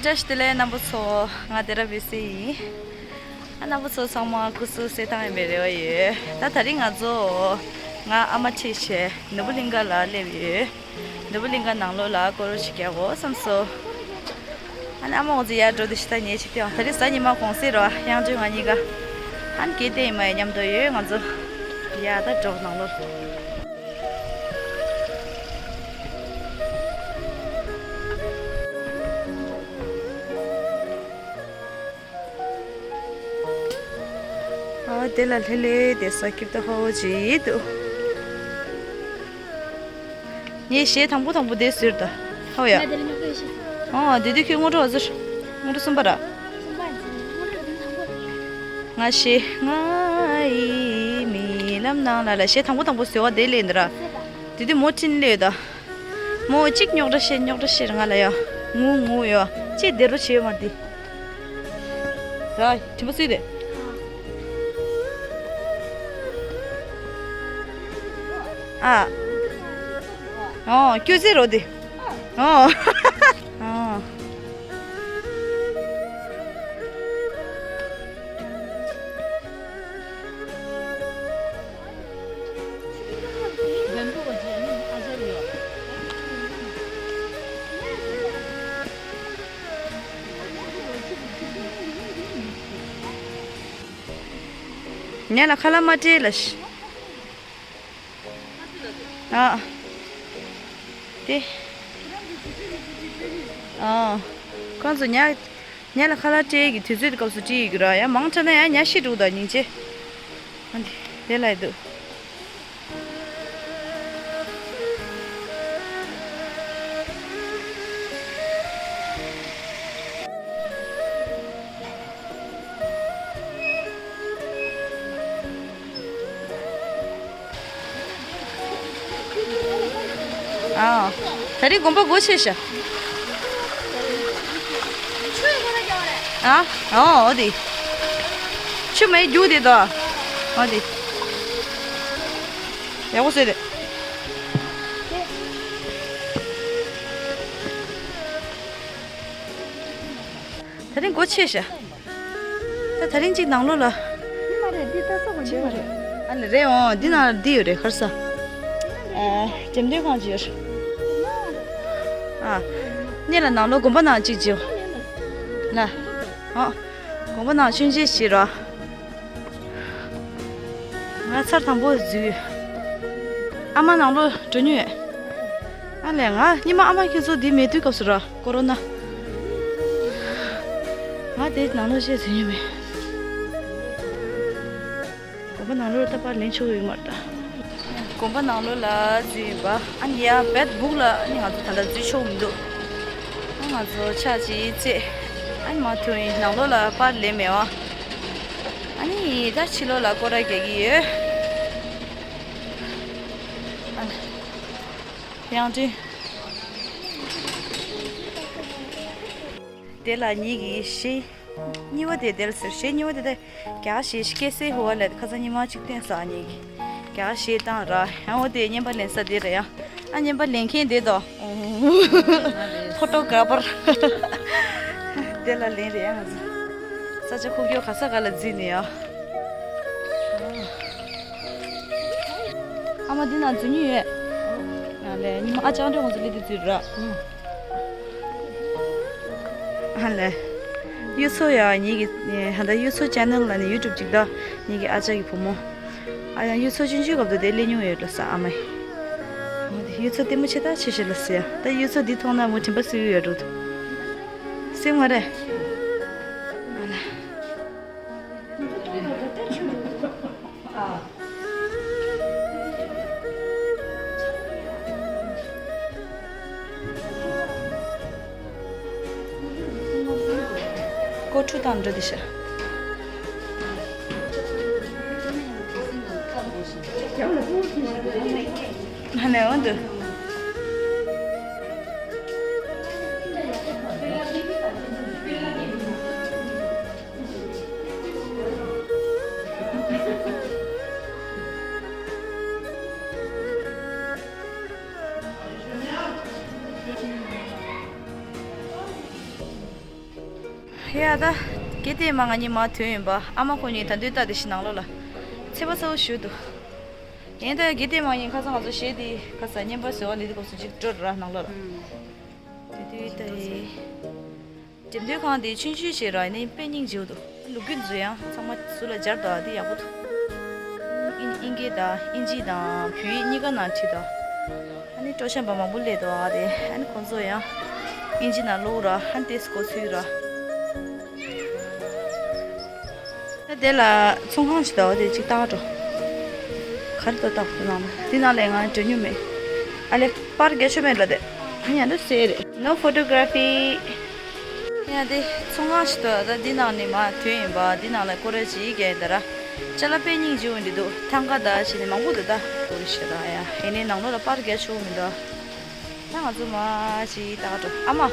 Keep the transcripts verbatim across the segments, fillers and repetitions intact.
བཀྲ་ཤིས་བདེ་ལེགས་རྣམ་པ་ཚོ། ང་དེ་ར་བི་སི་ཡིན། ཨ་རྣམ་པ་ཚོ་ཚང་མ་སྐུ་གཟུགས་གསལ་ཐང་ཡིན་པའི་རེ་བ་ཡོད། ད་དེ་རིང་ང་ཚོ་ང་ཨ་མ་ཁྲིད་བྱས་ནོར་བུ་གླིང་ག་ལ་སླེབས་ཡོད། ནོར་བུ་གླིང་ག་ནང་ལོགས་ལ་སྐོར་ར་ཞིག་རྒྱག་དགོས་བསམ་སོང་། ཨ་ནི་ཨ་མ་ང་ཚོ་ཡར་འགྲོ་དུས་ཤི་ད་ཉལ་ཆིག་སྟེ་ཡང་དེ་རིང་གཟའ་ཉི་མ་གུང་སེང་རེད་པ། གཡང་ཇོ་ང་གཉིས་ཀ་ཨ་ནི་གལ་ཏེ་ཡིན་མ་ཡིན་མཉམ་དུ་ཡོད། ང་ཚོ་ཡར་ད་འགྲོ་ནང་ལོགས། ཨ་དེ་ལ་ལྷེ་ལྷེ་དེ་ས་ཀིར་ཏ་ཧོ་ཇི་འདུག། ངས་གཞས་དང་པོ་དང་པོ་དེ་ཟེར་ད། ཧོ་ཡ། ང་དེ་ལ་ཉོག་ཏོ་ཤི། ཨོ་དེ་དུས་ཁྱོད་སྔོན་འགྲོ་བ་ཟེར། སྔོན་འགྲོ་གསུམ་པ་ར། གསུམ་པ་ཡིན་ཟེར། སྔོན་འགྲོ་དེ་དང་པོ། ང་གཞས་ང་ཡི་རྨི་ལམ་ནང་ལ་ལ་གཞས་དང་པོ་དང་པོ་ཟེར་བ་དེ་ལེན་འདི་ར། དེ་དུས་མོ་ཁྲིན་ལེ་ད། མོ་གཅིག་རྙོག་དྲ་བཤད་རྙོག་དྲ་བཤད་ང་ལ་ཡ། ངུ་ངུ་ཡ། ཅེས་བདེ་རོ་བྱེད་མ་དེ། ར་དྲིན་པ་སུས་དེ། ཨ། ཨོ་ཀྱུ་ཟེར་རོ་དེ། ཨོ། ཨོ། ཉ་ལ་ཁ་ལག་མ་སྤྲད་ལ་ཤི། ཨ། དེ། ཨ། ཁོང་ཚོ་ཉ། ཉ་ལ་ཁ་ལག་སྤྲད་ཀྱི་དུས་ཚོད་སྐབས་སུ་སྤྲད་ཡོད་ཀྱི་ར། ཡང་མང་དྲགས་ན་ཡང་ཉ་ཤི་འགྲོ་ད་སྙིང་རྗེ། ཨ་འདི་དེ་ལ་ཡི་འདུག། ཨ། ད་རིང་དགོན་པ་སྒོ་ཕྱེ་ཤག། ཨ། ཨོ་འོ་དེ། ཆུ་མེད་རྒྱུག་དེ་དོ། འོ་དེ། ཡག་པོ་བཟོས་ཏེ། ད་རིང་སྒོ་ཕྱེ་ཤག། ད་ད་རིང་གཅིག་ནང་ལོགས་ལ། ཡིན་མ་རེད། འདི་ལྟ་ས་གོ་འདི་མ་རེད། ཨ་ལ་རེད། འོང་འདི་ནང་འདི་ཡོད་རེད། ཁར་ས། ཨ། འགྲེམས་སྟོན་ཁང་ཅིག་ཡོད་རེད། ཨ། གཉིས་ལ་ནང་ལོགས་དགོན་པ་ནང་གཅིག་ཅིག་ཡོད། ལ། ཨ། དགོན་པ་ནང་མཆོད་མཇལ་ཞིག་ར། ང་ཚར་དང་པོ་འཛུལ། ཨ་མ་ནང་ལོགས་འགྲོ་མྱོང་ཡོད། ཨ་ལས་ང་སྔོན་མ་ཨ་མ་ཁྱེད་ཚོ་འདི་མེད་དུས་སྐབས་སུ་ར་ཀོ་རོ་ན། ང་དེ་ནང་ལོགས་བཤད་ཟིན་ཡོད་མེད། དགོན་པ་ནང་ལོགས་ལྟ་བར་ལེན་ཆོག་ཡོད་མ་རེད་ད། དགོན་པ་ནང་ལོགས་ལ་འཛུལ་ཡིན་པ། ཨ་ནི་ཡ་བེད་སྦུག་ལ་ཨ་ནི་ང་ཚོ་ད་ལྟ་འཛུལ་ཆོག་མི་འདུག། ཨ་ང་ཚོ་ཕྱག་ཅིག་བཙལ། ཨ་ནི་མ་ཐུག་ཡིན་ནང་ལོགས་ལ་པར་ལེན་མེད་བ། ཨ་ནི་ད་ཕྱི་ལོགས་ལ་སྐོར་ར་རྒྱག་གི་ཡོད། ཨ་ནི་ཡང་ཏྲི། དེ་ལ་ཉིད་ཀྱི་གཞས་གཉིས་པ་དེ་དེར་ཟེར། གཞས་གཉིས་པ་དེ་དེ་རྒྱ་གར་གཞས་ཤིག་སྐད་གསལ་ཧུ་བ་ལས་ཁ་སང་ཉི་མ་གཅིག་བསྟན་ས་ཉིད་ཀྱི་རྒྱ་གར་གཞས་བཏང་ར། ཡང་འོ་དེ་བརྙན་པར་ལེན་ས་དེ་རེད་ཡ། ཨ་བརྙན་པར་ལེན་མཁན་དེ་དོ། ཕོ་ཊོ་གྷ་ར་ཕར། དེ་ལ་ལེན་རེད་ཡ། ང་ཚོ་ས་ཆ་ཁུག་ཀྱོག་ག་ས་ག་ལ་འཛུལ་ནས་ཡ། ཨ་མ་འདི་ན་འཛུལ་མྱོང་ཡོད། ཨ་ལས་ཉི་མ་ཨ་ཅག་འདྲ་ང་ཚོ་སླེབས་དུས་འཛུལ་ར། ཨ་ལས། གཡུ་མཚོ་ཡ་ཉིད་ཀྱི་ཧ་ད་གཡུ་མཚོ་ཆེ་ནལ་ལ་ནི་ཡུ་ཊུབ་ཅིག་ད་ཉིད་ཀྱི་ཨ་ཅག་གི་བུ་མོ། ཨ་ཡང་གཡུ་མཚོ་ཆུང་ཆུང་སྐབས་དུ་དེ་སླེབས་མྱོང་ཡོད་ལ་ས་ཨ་མ་ཡི། འོ་དེ་གཡུ་མཚོ་ལྟད་མོ་ཆེ་ད་ཆེ་ཤེས་ལ་ཟེར་ཡ། ད་གཡུ་མཚོ་འདི་མཐོང་ན་མོ་དྲན་པ་གསོས་ཡོད་འགྲོ་འདུག། སེམས་ང་རེ། ཨ་ལས། ཀོ་ཁྲུ་དང་འདྲ་དེ་ཤ། ཧ་ནས་འོང་དུ། ཡ་ད། གལ་ཏེ་མ་ང་གཉིས་མ་ཐོན་ཡིན་པ་ཨ་མ་ཁོ་གཉིས་ད་འདོད་ལྟ་དེ་ཞིག་ནང་ལོགས་ལ་ཚད་པ་ཚ་བོ་ཞུ་འདུག་ཡིན་ད་ཡ་གལ་ཏེ་མ་ཡིན་ཁ་སང་ང་ཚོ་གཞས་དེ་ཁ་སང་བརྙན་པར་བཟོས་པ་ལས་དེ་སྐབས་སུ་ཅིག་འགྲོ་ར་ནང་ལོགས་ལ། དེ་དུས་ད་ཡི། འགྲེམས་སྟོན་ཁང་དེ་ཆུང་ཆུང་ཞིག་ར་ཡིན་ནའི་དཔེ་སྙིང་རྗེ་བོ་འདུག་ལོ་རྒྱུས་ཚོ་ཡང་ཚང་མ་ཚུར་ལ་སྦྱར་འདུག་ཨ་དེ་ཡག་པོ་འདུག་དབྱིན་དབྱིན་སྐད་དང་དབྱིན་ཇི་དང་བོད་ཡིག་གཉིས་ཀ་ནང་བྲིས་འདུག་ཨ་ནི་སྤྲོ་འཆམ་པ་མང་པོ་སླེབས་འདུག་ཨ་དེ་ཨ་ནི་ཁོང་ཚོ་ཡང་དབྱིན་ཇི་ནང་ཀློག་ར་ཨ་ནི་ཏེས་གོ་ཚུལ་ར། ད་དེ་ལ་ཚོང་ཁང་ཞིག་འདུག་ཨ་དེ་གཅིག་བལྟ་འགྲོ། ག་རེ་འདུག་བལྟ་དེ་ནང་ལ་དེ་ནང་ལ་ང་འགྲོ་མྱོང་མེད། ཨ་ལེ་པར་རྒྱག་ཆོག་མེད་ལ་དེ། ཡང་འདུག་སེ་རེད། No photography། ཡང་དེ་ཚོང་ཁང་ཞིག་འདུག་ད་འདི་ནང་ནས་མར་ཐོན་ཡིན་པ་འདི་ནང་ལ་སྐོར་ར་ཅིག་རྒྱག་ཡིན་ད་ར། ཅ་ལག་དཔེ་སྙིང་རྗེ་བོ་འདི་འདུག་ཐང་ག་ད་བྱས་ནས་མང་པོ་འདུག་ད་སྐོར་ར་ཞེ་དྲག་ཡ་ཡིན་ནའི་ནང་ལོགས་ལ་པར་རྒྱག་ཆོག་མི་འདུག་ད་ང་ཚོ་མར་ཅིག་ལྟ་ག་འགྲོ་ཨ་མ།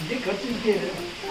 འདི་ག་ཚོད་སྐྱེས་རེད།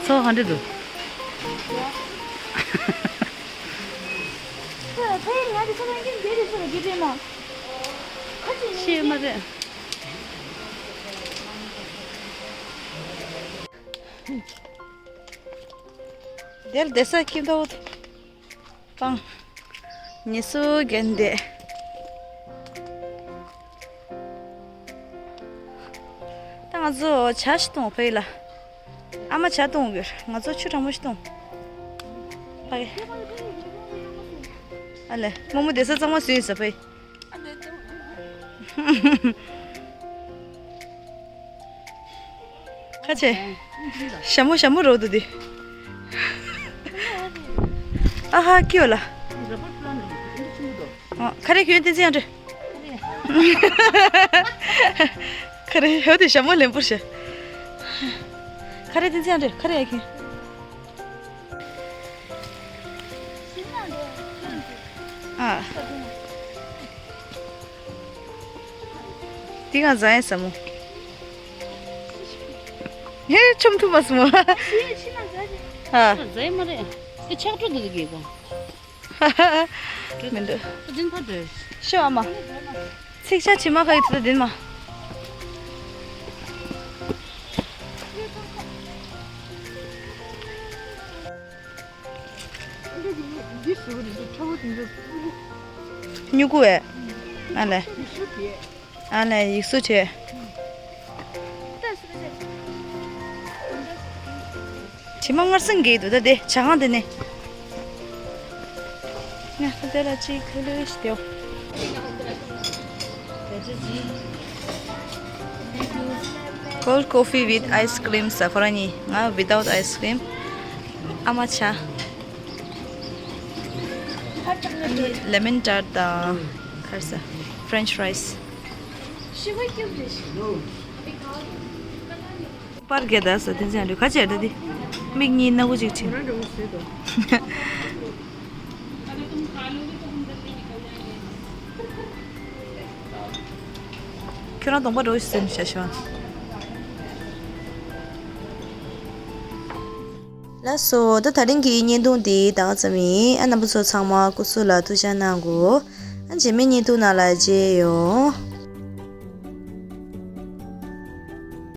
ཚོ་ག་འདྲ་འདུག་ཤེས་མ་རེད། དེར་བསྡད་ས་ཁྱིམ་ཐོག་སྤང་། ཉི་གསོ་རྒན་བསྡད། ད་ང་ཚོ་ཇ་ཞིག་འཐུང་ཕ་ཡུལ་ལ། ཨ་མ་ཇ་འཐུང་དགོས་ང་ཚོ་ཆུ་གྲང་མོ་ཞིག་འཐུང་། ཕ་གི། ཨ་ལེ་རྨོ་མོ་བསྡད་ས་གཙང་མ་བཟོས་ཡིན་ས་ཕ་ཡུལ། ཁ་ཆེ། ཞྭ་མོ་ཞྭ་མོ་རོ་དུ་དི། ཨ་ཧ་ཀིའོ་ལ། ཨ། ཁ་རེ་ཁྱོད་ཏི་ཙི་ཡང་འདྲི། ཁ་རེ་ཧོ་དི་ཞྭ་མོ་ལེན་པུར་ཤ། ཁ་རེ་ཏི་ཙི་ཡང་འདྲི་ཁ་རེ་ཡ་ཁྱོད། ཨ། འདི་ག་ཟ་ཡ་ཟ་མོ། ཧེ་ཆོམ་ཐུབ་མ་སོང་། ཨ། ཟ་ཡ་མ་རེད། དེ་ཆག་འགྲོ་འདུག་གི་གོ། མི་འདུག་ཨ་འཛིན་ཕ་འདྲ། ཤོ་ཨ་མ། ཚིག་ཆ་ཆི་མ་ཁ་ཡི་ཚོད་འདིན་མ། སྨྱུ་གུ་བས། ཨ་ལས། ཨ་ལས་ཡིག་གཟུགས་བྱས། དྲི་མ་མངར་སེམས་འགྱེད་འདུག་ད་དེ་ཇ་ཁང་དེ་ནས། ང་དེ་ལ་ཅིག་ཁུ་ལུ་ཞིག་སྟེར། Cold coffee with ice cream ཟེར། ཁོ་རང་གཉིས། ང་without ice cream། ཨ་མ་ཇ། ལེ་མོན་ཊར་དང་ག་རེ་ཟེར། French fries། པར་རྒྱག་ད་ཟེར། དེ་ཚོ་ཡང་འདུག་ག་ཅེར་ད་དེ། མིག་གཉིས་སྣ་ཁུག་ཅིག་བྱིན། ཁྱོད་རང་གདོང་པ་འདྲ་བོ་ཞིག་བཟོས་ནས་བཞག་ཤོག་ལགས་སོ། ད་དེ་རིང་གི་བརྙན་ཐུང་འདི་ད་ག་ཙམ་ཡིན། ཨ་རྣམ་པ་ཚོ་ཚང་མ་སྐུ་གཟུགས་ལ་ཐུགས་ཅག་གནང་དགོས། ཨ་རྗེས་མའི་བརྙན་ཐུང་ནང་ལ་མཇལ་ཡོང་།